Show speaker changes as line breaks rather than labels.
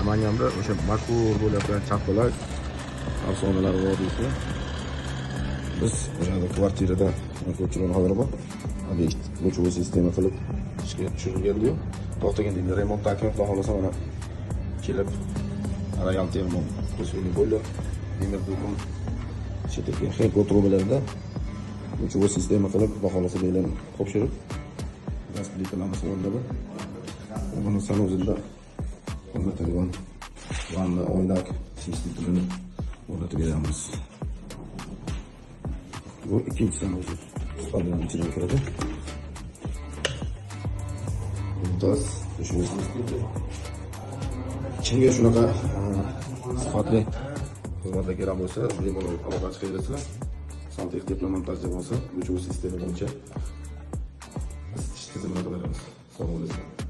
Namanganda o'sha mashhur bo'layotgan Charxpalak afsonalar vodiysi. Biz o'sha kvartirada ko'pchilik xabari bor. Obyekt лучевой sistema qilib ishga tushirilgan-ku. To'xtagan deydi, remontdan keyin xudo xohlasa mana kelib Royal Termo Prosuliy boiler, Demir Dukum chetdagi Henko trubalarda лучевой sistema qilib, xudo xohlasa belarni topshirib, gaz plitalarni o'rnatib, buni санузел da o'rnatilgan vanna, oynak sistemini o'rnatib beramiz. Bu ikkinchi санузел. Спальня ning ichiga kiradi. Mumtoz, душевой sistema. Kimga shunaqa sifatli xizmatlar kerak bo'lsa, bemalol aloqa chiqaverasizlar. Santex teplomontaj bo'lsa, лучевой sistema bo'yicha isitish tizimini qilamiz. Sog' bo'linglar.